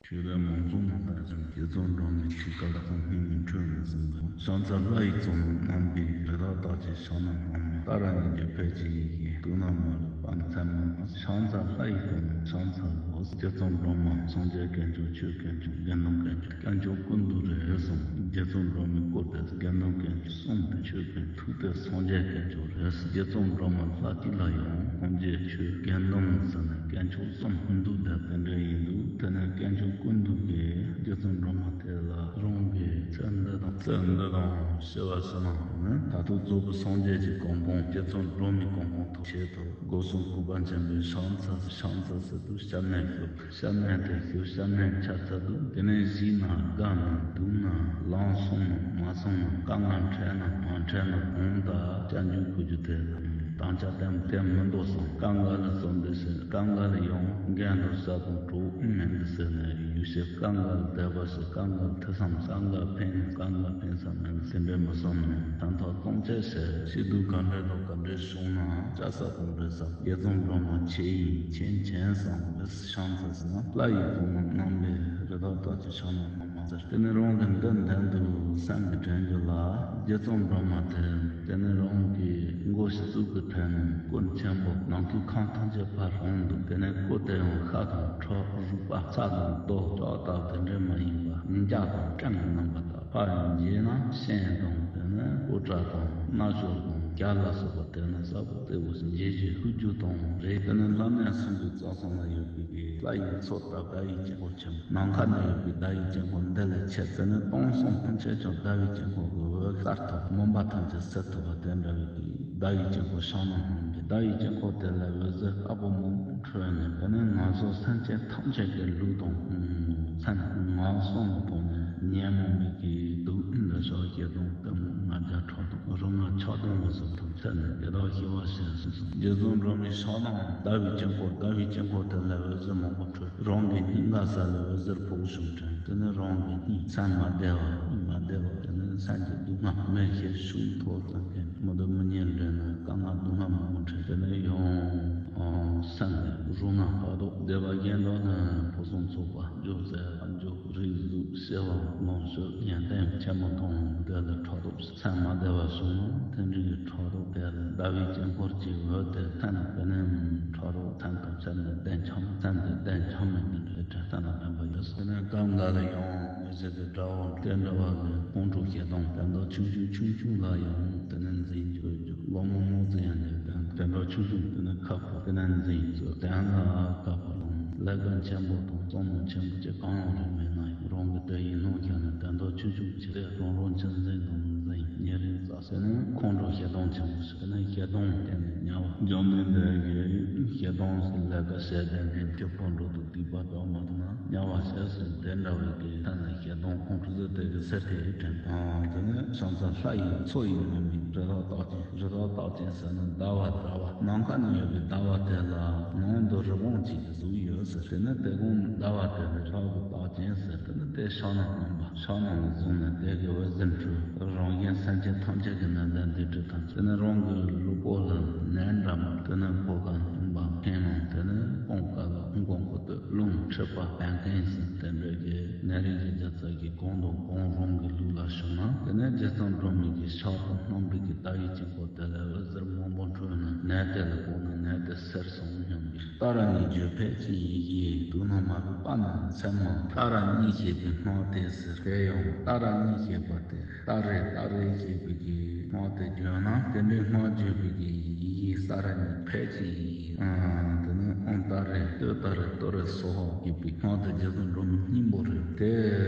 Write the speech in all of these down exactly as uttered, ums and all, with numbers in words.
ཆོས་དད་མང་གཙོ་མ་ལྟ་ཅིང་། རྗེ་བཙུན་སྒྲོལ་མའི་ཆོས་སྐལ་ལ་སྙིང་ནས་འཕྲོས་ནས་ཟིན་པ། ཕྱག་འཚལ་ལྷ་ཡི་གཙོ་རྣམས་རྣམ་པའི་རི་དྭགས་རྟགས་ཅན་ཕྱག་ན་བསྣམས་མ། ཏཱ་ར་གཉིས་བརྗོད་ཕལ་ཆེར་ཡི་གེ་དུག་རྣམས་མ་ལུས་པ་ནི་མཚན་མ་མ། ཕྱག་འཚལ་ལྷ་ཡི་གཙོ་རྣམས་ཕྱག་འཚལ་ལོ། རྗེ་བཙུན་སྒྲོལ་མ་སངས་རྒྱས་དཀོན་མཆོག་ཆོས་དཀོན་མཆོག་དགེ་འདུན་དཀོན་མཆོག་དཀོན་མཆོག་ཀུན་འདུས་རེད་གསུངས། རྗེ་བཙུན་སྒྲོལ་མའི་སྐོར་དེ་དགེ་འདུན་དཀོན་མཆོག་གསུམ་དེ་ཆོས་དཀོན་མཆོག་དེ་སངས་རྒྱས་དཀོན་མཆོག་རེད། རྗེ་བཙུན་སྒྲོལ་མ་ལྷ་དཀྱིལ་ལ་ཡང་སངས་རྒྱས་ཆོས་དགེ་འདུན་ཟེར་ནས་དཀོན་མཆོག་གསུམ་ཀུན་འདུས་དེ་དེ་འདྲ་ཡིན་འདུག་དེ་ནས་དཀོན་མཆོག་ཀུན་འདུས་ཀྱིས་རྗེ་བཙུན་སྒྲོལ་མ་དེ་ལ་རང་གི་ཚེ་འདི་དང་ཚེ་འདི་དང་ཞེས་པ་ཟེར་ན་ནི་ད་དུང་རྫོགས་པའི་སངས་རྒྱས་ཀྱི་གོ་འཕང་རྗེ་བཙུན་སྒྲོལ་མའི་གོ་འཕང་ཐོབ་ཆེད་དུ་སྒོ་གསུམ་གུས་པ་ཆེན་པོས་ཕྱག་འཚལ་ཕྱག་འཚལ་ཟེར་དུས་སྐྱབས་གནས་ཞུ། སྐྱབས་གནས་དེ་ཞུ། སྐྱབས་གནས་ཆ་ཚང་དུ་དེ་ནས་བཞེས་ན་དགའ་ན་སྡུག་ན་ལམ་སོང་ན་མ་སོང་ན་དཀའ་ངལ་འཕྲད་ན་མ་འཕྲད་ན་གང་ལྟར་སྐྱབས་འཇུག་དགོས་རྒྱུ་དེ་དང་ཆ་དེ་དེ་མི་འདུག་སོང་། དཀའ་ངལ་ལ་བརྩོན་འགྲུས་བྱེད། དཀའ་ངལ་ཡང་འགལ་འདུ་ས་དང་གྲོགས་མིན་འདུག་ཟེར་ནས་ཡུལ་ཤེས། དཀའ་ངལ་དད་པ་བྱེད། དཀའ་ངལ་ཐུགས་བསམ། དཀའ་ངལ་ཕན་དཀའ་ངལ་ཕན་ས་མིན་དེ་འདྲས་མི་བསམ་ནས་དམ་ཐག་གཙང་བཅད་བྱེད། སྐྱིད་སྡུག་ག་འདྲས་དང་ག་འདྲས་བྱུང་ན་སྐྱབས་ས་དང་འདྲས་ས་རྗེ་བཙུན་སྒྲོལ་མ་མཁྱེན་ཡིན་མཁྱེན་མཁྱེན་བསམ་པའི་ཕྱག་འཚལ་ཟིན་ན་ལྷ་ཡི་གཙོ་རྣམས་རྣམ་པའི་རི་དྭགས་རྟགས་ཅན་ཕྱག་ན་བསྣམས་མ་ཟེར། དེ་ནས་རང་གི་འདི་མདུན་དུ་སེམས་ཀྱི་དྲན་རྒྱུ་ལ་རྗེ་བཙུན་སྒྲོལ་མ་དེ། དེ་ནས་རང་གི་མགོ་གཙུག་གི་ཐད་ནས་སྐུ་ཆེན་པོ་ནམ་མཁའི་ཁམས་ཐམས་ཅད་ཕར་འོང་འདུག་དེ་ནས་སྐུ་དེ་ཡང་ཤ་དང་ཁྲག་རུས་པ་ཚ་དང་རྡོ་ཏག་ཏག་དེ་འདྲས་མ་ཡིན་པ་འཇའ་དང་སྤྲིན་གྱི་རྣམ་པ་དག་ཕར་མཇལ་ན་ཤིང་དང་དེ་ནས་དབུ་སྐྲ་དང་རྣ་ཅོག་དང་རྒྱ་ལ་སོགས་པ་དེ་ནས་གསལ་པོ་གསལ་པོ་མཇལ་རྒྱུ་ཐུག་རྒྱུ་དང་རེད། དེ་ནས་ལྷ་གནས་སུམ་ཅུ་རྩ་གསུམ་ལ་ཡོད་པའི་གི་ལྷ་ཡི་མཚོ་དང་ཟླ་བའི་དཀྱིལ་འཁོར་ཆེན་པོ། ནམ་མཁའ་ན་ཡོད་པའི་ཟླ་བའི་དཀྱིལ་འཁོར་འདི་ལས་ཆེ། དེ་ནས་སྟོང་གསུམ་ཐམས་ཅད་ཀྱང་ཟླ་བའི་དཀྱིལ་འཁོར་གྱི་འོད་གསལ་ཐོབ། མུན་པ་ཐམས་ཅད་སེལ་ཐུབ་པ་དེ་འདྲ་བའི་གི་ཟླ་བའི་དཀྱིལ་འཁོར་ཕྱག་ན་བསྣམས་ཏེ་ཟླ་བའི་དཀྱིལ་འཁོར་དེ་ལ་འོད་ཟེར་དཀར་པོ་མང་པོ་འཕྲོས་ནས་དེ་ནས་ང་ཚོ་སེམས་ཅན་ཐམས་ཅད་ཀྱི་ལུས་དང་སེམས་ངག་གསུམ་གྱི་ཐོག་ནས་ཉོན་མོངས་པའི་གི་དུག་འདི་ཞག་བཞི་སྟོང་དེ་མོ་ལྔ་བརྒྱ་ཕྲག་སྟོང་རིགས་ལྔ་ཆགས་སྡང་གི་གཟུགས་དང་ཕྱད་ནས་དེ་དག་ཞི་བར་བྱེད་གསུངས་སོ། རྗེ་བཙུན་སྒྲོལ་མའི་ཕྱག་ན་ཟླ་བའི་དཀྱིལ་འཁོར་ཟླ་བའི་དཀྱིལ་འཁོར་དེ་ལ་འོད་ཟེར་མང་པོ་འཕྲོས། རང་གི་སྙིང་ག་ས་ལ་འོད་ཟེར་ཕོག་བྱུང་དྲན། དེ་ནས་རང་གི་སྙིང་སེམས་མ་བདེ་བ་སྙིང་མ་བདེ་བ་དེ་ནས་སེམས་ཀྱི་སྡུག་བསྔལ་མི་ཤེས་ཤུགས་མཐོ་ཙམ་མཁན་མི་འདུག་མི་ཉན་འདྲེན་ན་དཀའ་ངལ་སྡུག་བསྔལ་མང་པོ་འཕྲད། དེ་ནས་ཡང་སེམས་ཀྱི་རུ་ང་ཕོག་དོགས་བདེ་བ་གཞན་དག་ནི་ཕུན་སུམ་ཚོགས་པ་འཇུག་ཟེར་འཇུག་རིགས་གཟུགས་སྐྱེ་བ་ལོངས་སྤྱོད་ཡོན་ཏན་ཆེན་མོ་མཐོང་དེ་ལ་ཕྲག་དོག་སེམས་མ་བདེ་བ་བྱུང་ན་དེ་འདྲའི་ཕྲག་དོག་དེ་ལ་ཟླ་བའི་དཀྱིལ་འཁོར་གྱི་འོད་དེ་ཐོན་དེ་ནས་ཕྲག་དོག་ཐན་དང་སེམས་དེ་བདེ་འཆམ་སེམས་དེ་བདེ་འཆམ་མེད་པའི་འདྲ་དྲན་ས་ན་དྲན་པ་ཡོད། དེ་ནས་སྐབས་འགའ་ལ་ཡང་འོད་ཟེར་གྱི་སྒྲ་བོ་དེ་འདྲ་བ་གི་ཁོང་ཁྲོ་ཞེ་སྡང་དེ་འདྲ་ཆུང་ཆུང་ཆུང་ཆུང་ལ་ཡང་དེ་ནས་འཛིན་རྒྱུ་རྒྱུ་ལོ་མོ་མོ་ཙི་ཡང་ལས་དེ་འདྲ་ཆུང་ཆུང་དེ་ནས་ཁ་ཕོ་དེ་ནས་འཛིན་རྒྱུ་དེ་ལ་ཁ་ཕོ་དང་ལས་ཀ་ཆེན་པོ་དང་བསམ་བློ་ཆེན་པོ་ཅིག་གང་ཡང་རེད་མེད་ན་ཡང་རང་གི་དེ་ཡིན་ནོ་བྱས་ནས་དེ་འདྲ་ཆུང་ཆུང་ཅིག་དེ་རང་རང་ཆུང་འཛིན་དང་འཛིན་ཉེ་རིང་ཙག་ཟེར་ནས་ཁོང་ཁྲོ་ཞེ་སྡང་ཆེན་པོ་ཞིག་དེ་ནས་ཞེ་སྡང་བརྟེན་ནས་དམྱལ་བ། འཇམ་མཉེན་འདས་ཀྱིས་ཞེ་སྡང་ལས་ཀ་བྱས་ཏེ་ནས་སྐྱེ་བོ་འགྲོ་དུས་སྡིག་པ་དག་མ་ཐོབ་ན་དམྱལ་བ་ཞེས་སུ་དེ་འདྲ་བའི་གི་ཐ་ན་ཞེ་སྡང་ཁོང་ཁྲོ་ཟེར་དེ་གི་སེར་ཐལ་དྲན། དེ་ནས་ཕྱག་འཚལ་ལྷ་ཡི་མཚོ་ཡི་ནང་མི་རི་དྭགས་རྟགས་ཅན། རི་དྭགས་རྟགས་ཅན་ཟེར་ན་ཟླ་བ་ཟླ་བ་ནམ་མཁའ་ན་ཡོད་པའི་ཟླ་བ་དེ་ལ་ནང་དུ་རི་བོང་གཅིག་གི་གཟུགས་ཡོད་ཟེར། དེ་ནས་དེ་གུང་ཟླ་བ་དེ་ནི་ལྷ་གི་རྟགས་ཅན་ཟེར། དེ་ནི་དེ་ཕྱག་ན་བསྣམས་པ་ཕྱག་ན་ནི་བཟུང་ནས་དེ་གི་འོད་ཟེར་འཕྲོས་རང་གཞན་སེམས་ཅན་ཐམས་ཅད་ཀྱི་ནད་དང་སྡིག་སྒྲིབ་ཐམས་ཅད། དེ་ནི་རང་གི་ལུས་པོ་ལ་ནད་འདྲ་མ་དེ་ནི་ཕོ་ཁ་འདུན་པ་འཕེན་ལམ་དེ་ནི་དཔུང་དཀར་ལ་མགོ་མགོ་ཏོ་རླུང་མཁྲིས་པ་བད་ཀན་ཟེར་དེ་འདྲ་གི་ནད་རིགས་ཀྱི་རྒྱུ་ཚ་གི་གང་དང་གང་རང་གི་ལུས་ལ་བྱུང་ན་དེ་ནི་རྗེ་བཙུན་སྒྲོལ་མའི་གི་ཕྱག་ཏུ་བསྣམས་པའི་གི་ཟླ་བའི་དཀྱིལ་འཁོར་དེ་ལ་འོད་ཟེར་མང་པོ་འཕྲོས་ནས་ནད་དེ་ལ་ཕོག་ན་ནད་དེ་སེལ་སོང་སྙམ་པའི། ཏཱ་ར་གཉིས་བརྗོད་ཕལ་ཆེར་ཡི་གེ་དུག་རྣམས་མ་ལུས་པ་ནི་མཚན་མ། ཏཱ་ར་གཉིས་ཞེས་པའི་སྔགས་དེ་ཟེར། དེ་ཡང་ཏཱ་ར་གཉིས་ཞེས་པ་དེ་ཏཱ་རེ་ཏཱ་རེ་ཞེས་པའི་གི་སྔགས་དེ་བརྗོད་ན་དེ་འདྲའི་སྔགས་བརྗོད་པའི་གི་ཡི་གེ་ཏཱ་ར་གཉིས་ཕལ་ཆེར་ཡི་གེ། ཨ་དེ་ནི་ཨོཾ་ཏཱ་རེ་ཏུཏྟཱ་རེ་ཏུ་རེ་སྭཱ་ཧཱ་ཞེས་པའི་སྔགས་དེ་རྗེ་བཙུན་སྒྲོལ་མའི་སྙིང་པོ་རེད། དེ་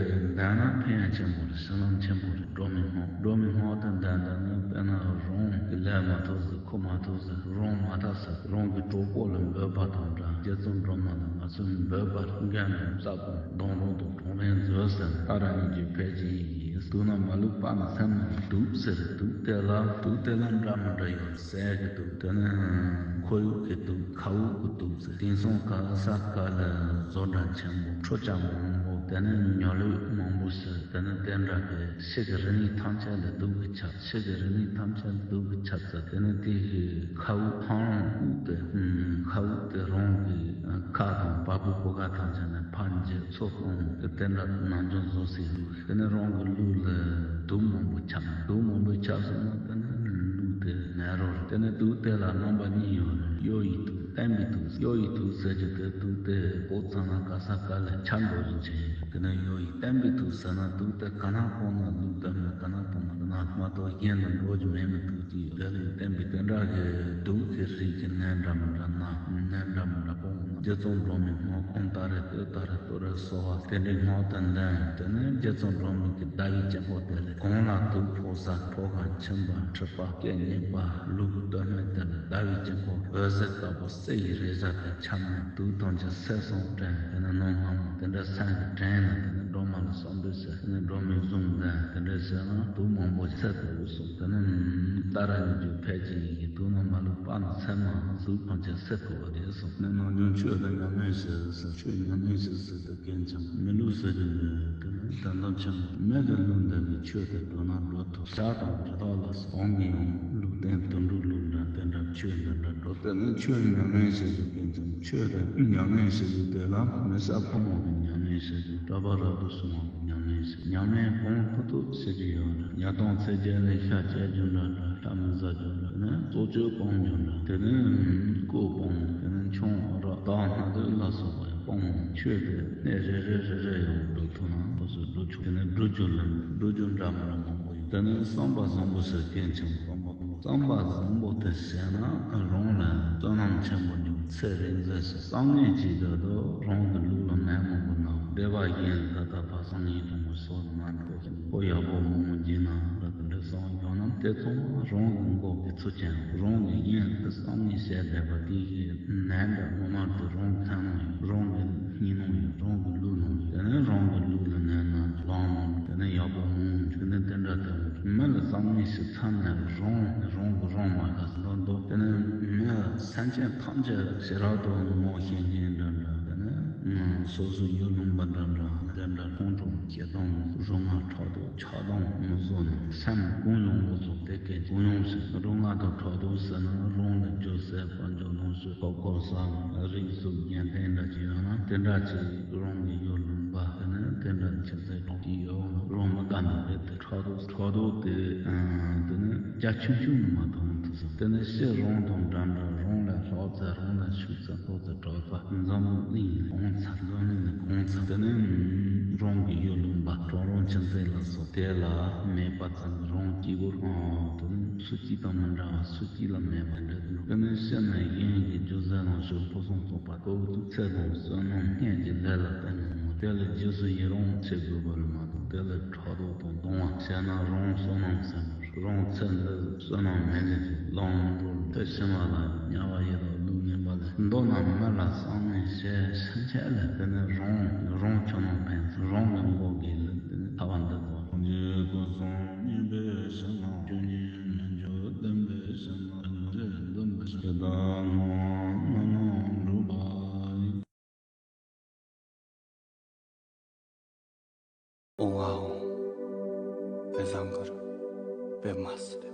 བཟླས་ན་ཕན་ཡོན་ཆེན་པོ་རེད། བྱིན་རླབས་ཆེན་པོ་རེད། སྒྲོལ་མའི་སྔགས། སྒྲོལ་མའི་སྔགས་དེ་བཟླས་བཟླས་ན་དཔེར་ན་རང་གི་ལས་མ་ཐུབ་ཟེར། ཁོ་མ་ཐུབ་ཟེར། རང་མ་དག་ཟེར། རང་གི་གྲོགས་པོ་ལ་འབོད་པ་དང་འདྲ། རྗེ་བཙུན་སྒྲོལ་མ་ལ་ང་ཚོས་འབོད་པ་འགན་དང་བསགས་པ་སྡོང་རོང་དང་གྲོང་རོང་མཛོད་ཟེར། ཏཱ་ར་གཉིས་བརྗོད་ཕལ་ཆེར་ཡི་གེ། དུག་རྣམས་མ་ལུས་པ་ནི་མཚན་མ། དུག་ཟེར། དུག་དེ་ལ་དུག་དེ་ལ་འདྲ་མི་འདྲ་ཡོད། ཟས་ཀྱི་དུག་དེ་ནི་ཁོར་ཡུག་གི་དུག་མཁའ་དབུགས་ཀྱི་དུག་ཟེར། དེང་སང་ག་ས་ག་ལ་བཟོ་གྲྭ་ཆེན་པོ་ཁྲོ་ཆ་མང་པོ་ དེ་ནས་ཉོ་ལུགས་མང་པོ་ཞིག་དེ་ནས་དེ་འདྲ་གི་ཕྱི་གི་རིག་གནས་ཐམས་ཅད་ལ་སྡུག་གི་ཆགས། ཕྱི་གི་རིག་གནས་ཐམས་ཅད་ལ་སྡུག་གི་ཆགས་ཚེ། དེ་ནས་དེ་གི་ཁ་དབུགས་ཧང་ལོང་དབུགས་དེ། ཁ་དབུགས་དེ་རང་གི་ཁ་དང་བ་སྤུའི་བུ་ག་ཐམས་ཅད་ནས་ཕར་འགྱེལ་ཚུར་གཏོང་། དེ་འདྲ་ནམ་རྒྱུན་བཟོ་སྲིད་ལུགས། དེ་ནས་རང་གི་ལུས་ལ་དུག་མང་པོ་ཆགས། དུག་མང་པོ་ཆགས་སོང་ན་དེ་ནས་ལུས་དེ་ན་རོ་རེད། དེ་ནས་དུག་དེ་ལ་རྣམ་པ་གཉིས་ཡོད་རེད། གཡོ་ཡི་དུག་བརྟན་པའི་དུག་གཡོ་ཡི་དུག་ཟེར་རྒྱུ་དེ་དུག་དེ་འབོ་ཙམ་ན་ག་ས་ག་ལ་ཆགས་འགྲོ་བཞིན་བྱས་ཡོད། དེ་ནས་གཡོ་ཡི་བརྟན་པའི་དུག་ཟེར་ན་དུག་དེ་ག་ན་སྤོང་ན་ལུས་དེ་ནས་ག་ན་སྤོང་ན་ག་ན་མ་གཏོགས་གཞན་དུ་འགྲོ་རྒྱུ་མེད་པའི་དུག་ཅིག་ཡོད། དེ་ལས་བརྟན་པའི་དེ་འདྲ་གི་དུག་གི་རིགས་ཀྱི་ནད་འདྲ་མི་འདྲ་ན་ནད་འདྲ་མི་འདྲ་སྤོང་ན་རྗེ་བཙུན་སྒྲོལ་མའི་སྔགས་ཁོང་ཏཱ་རེ་ཏུཏྟཱ་རེ་ཏུ་རེ་སྭཱ་ཧཱ་དེ་འདྲའི་སྔགས་དང་ལྡན། དེ་ནས་རྗེ་བཙུན་སྒྲོལ་མའི་གི་ཟླ་བའི་དཀྱིལ་འཁོར་དེ་ལས་གང་ལ་དུག་ཕོག་ས་ཕོ་ག་མཆིན་པ་མཁྲིས་པ་སྐད་སྙན་པ་ལུ་གུ་སྟོད་སྨད་དེ་ལ་ཟླ་བའི་དཀྱིལ་འཁོར་འོད་ཟེར་ལྟ་བུ་གསེར་གྱི་རེག་བྱ་དེ་ཁྱབ་ནས་དུག་ཐམས་ཅད་སེལ་སོང་དྲན། དེ་ནས་ནང་སྔ་མོ་དེ་འདྲ་སེམས་ཀྱིས་དྲན་ནས་དེ་ནས་སྒྲོལ་མ་ལ་བསམ་གཏན་བྱས། དེ་ནས་སྒྲོལ་མའི་གཟུངས་འདོན། དེ་འདྲ་བྱས་ན་དུག་མང་པོ་སེལ་ཐུབ་སོང་། དེ་ནས་ཏཱ་ར་གཉིས་བརྗོད་ཕལ་ཆེར་ཡི་གེ་དུག་རྣམས་མ་ལུས་པ་ནི་སེལ་མ་དུག་ཐམས་ཅད་སེལ་ཐུབ་པ་རེད་གསུངས། ནས་ནམ་རྒྱུན་ཆོས་དེ་ཉམས་ལེན་བྱེད་ཟེར། ཆོས་ཉམས་ལེན་བྱེད་ཟེར་དུས་རྒན་འཁྱམས་མི་ལུས་ཟེར་རྒྱུ་མེད། དེ་ནས་དོན་དམ་ཆེན་པོ་མི་གི་ལུས་འདི་གི་ཆོས་དེ་འགྲོ་ན་འགྲོ་ཐུབ། ཞག་དང་རི་དྭགས་ལ་སོགས་འོང་གི་ཡོང་ལུགས་བསྟན་དུད་འགྲོ་ལུགས་འདྲ་དེ་འདྲ་ཆོས་འདི་འདྲ་འགྲོ། དེ་ནས་ཆོས་ཉམས་ལེན་བྱེད་རྒྱུ་རྒན་འཁྱམས། ཆོས་དེ་ཉམས་ལེན་བྱེད་རྒྱུ་དེ་ལ་མི་ས་ཕོ་མོ་གི་ཉམས་ལེན་བྱེད་རྒྱུ། གྲྭ་པ་རབ་ཏུ་བྱུང་བ་གི་ཉམས་ལེན་བྱེད། ཉམས་ལེན་གང་ཐུབ་ཐུབ་བྱེད་ཀྱི་ཡོད་རེད། ཉ་སྟོང་ཚེས་བརྒྱད་ལ་ཤ་བཅད་རྒྱུ་འདྲ་འདྲ། ཤ་མི་ཟ་རྒྱུ་འདྲ། དེ་ནས་སྲོག་གཅོད་སྤོང་རྒྱུ་འདྲ། དེ་ནས་རྐུ་སྤོང་། དེ་ནས་ཆང་རག་དག་སྣ་དུག་ལ་སོགས་པ་ཡང་སྤོང་། ཆོས་དེ་གནས་རེ་རེ་རེ་རེ་ཡང་སྒྲུབ་ཐུབ་ན་སོ་སོས་སྒྲུབ་ཆོག། དེ་ནས་སྒྲུབ་རྒྱུ་ལ་སྒྲུབ་རྒྱུ་འདྲ་མི་འདྲ་མང་པོ་ཡོད། དེ་ནས་བསམ་པ་བཟང་པོ་ཟེར་རྒན་འཁྱམས། བསམ་པ་བཟང་པོ་དེ་བྱས་ན་རང་ལ་བསོད་ནམས་ཆེན་པོ་འབྱུང་། ཚེ་རིང་ཟེར་ཞིང་བསམ་ངན་བྱེད་ཀྱི་འདུག། རང་གི་ལུས་ལ་ནད་མང་པོ་ན། སྡེ་པ་གཞན་ལ་ད་ལྟ་བ་བསམ་ངན་གཏོང་བའི་སྲོག་མ་འགྲོ་ཞིང་། ཁོ་ཡག་པོ་མང་པོ་བགྱིས་ན་ལ་དེ་འདྲ་བསམ་ཡོང་ན་དེ་ཚང་མ་རང་གི་མགོ་གི་ཚུལ་ཅན། རང་གི་གཞན་དུ་བསམ་ངན་བྱས་བསྡད་པ་དེ་གི་ནད་འདྲ་ངོ་མ་དེ་རང་གི་ཁ་ནང་ཡོད། རང་གི་སྙིང་ནང་ཡོད། རང་གི་ལུས་ནང་ཡོད། དེ་ནས་རང་གི་ལུས་ལ་ནད་ན་ལངས་ནོ། དེ་ནས་ཡག་པོ་མང་པོ་འཇུག་ནས་དེ་འདྲ་དེ་མི་ལ་བསམ་ངན་ཞིག་ཚ་ནས་རང་རང་གི་རང་མ་དགའ་ཟེར་འདུག། དེ་ནས་མི་སེམས་ཅན་ཐམས་ཅད་ཞེ་དྲག་ཏུ་ངོ་ཤེས་མཁན་འདྲ་འདྲ། དེ་ནས་སོ་སོའི་ཡུལ་ལུང་པ་འདྲ་འདྲ་དེ་འདྲ་ཁོང་ཁྲོ་སྐྱེ་སྟངས་རུ་ང་ཕྲག་དོག་ཆགས་སྡང་མི་བཟོ་ན་སེམས་ཀུན་སློང་འགོ་ཚུགས་དེ་སྐད་ཀུན་སློང་ཞིག་རུ་ང་དང་ཕྲག་དོག་ཟེར་ན་རང་ལ་རྒྱུ་ཟེར་དཔལ་འབྱོར་ལོངས་སྤྱོད་གོ་སྐབས་སམ་རིགས་གཟུགས་རྒྱན་ལྡན་འདྲ་ཅིག་ཡོད་ན་དེ་འདྲ་ཅིག་རང་གི་ཡུལ་ལུང་པ་དེ་ནི་དེ་འདྲ་ཁྱིམ་མཚེས་གྲོང་གི་ཡོད་རང་མི་དགའ་ནི་རེད་དེ། ཕྲག་དོག་ཕྲག་དོག་དེ་དེ་ནི་རྒྱ་ཆུང་ཆུང་ནི་མ་གཏོང་ཐུབ་སོང་། དེ་ནི་ཕྱི་རང་དང་འདྲ་འདྲ་རང་ལ་ལྷག་ཚད་རང་ལ་ཤུགས་ཚད་ལྷག་ཚད་གྲགས་ཚད་འཛམ་གླིང་ནི་གང་ཚད་འཛམ་གླིང་ནི་གང་ཚད་དེ་ནི་རང་གི་ཡུལ་ལུང་པ་གྲོང་རོང་ཁྱིམ་མཚེས་ལ་སོགས་དེ་ལ་མེད་པ་ཙམ་རང་སྐྱིད་པོ་དེ་ནི་སུ་གཅིག་དང་མི་འདྲ་བ་སུ་གཅིག་ལ་མེད་པ་འདྲ། དེ་ནི་ཕྱི་ནས་གཞན་གྱི་རྒྱུ་ཟས་ནང་བཞིན་ཕུན་སུམ་ཚོགས་པ་ལྟོགས་དུས་ཚེ་དང་བསོད་ནམས་སྔོན་གྱི་ལས་ལ་བརྟེན་ནས་དེ་ལ་རྗེས་སུ་ཡི་རང་བྱེད་དགོས་པ་ལ་མ་གཏོགས་དེ་ལ་ཕྲག་དོག་དང་གདུང་བ་བྱས་ན་རང་བསོད་ནམས་ཟད་མ་རེད། རང་ཚེ་འདི་བསོད་ནམས་མེད་ལས་ཀྱི་ལམ་འགྲོ་དེ་ཕྱི་མ་ལ་དམྱལ་བ་ཡི་དྭགས་ཀླུ་ངན་པ་ལས་མདོར་ན་མི་ལ་བསམ་ངན་བྱས་ཕྱིན་ཆད་ལས་དེ་ནི་རང་རང་ཁྱོད་རང་ཕན་ཚུན་རང་གི་མགོ་དགེ་ལུགས་དེ་ནི་ཐ་བ་འདི་དགོས། ཁྱོད་ཉིད་ཀུན་བཟང་སྙིང་པོའི་ཞིང་ལ། ཁྱོད་ཉིད་མི་འགྱུར་བདེན་པའི་ཞིང་ལ། ཁྱོད་ཉིད་འདུན་པའི་ཞིང་ལ། ཇི་ལྟར་སྣང་བ་སྣང་ལ་གྲུབ་པ་ཡིན། ཨོ་ཨ་ཨོ། བེ་བཟང་གུར་བེ་མ་སི་རེ།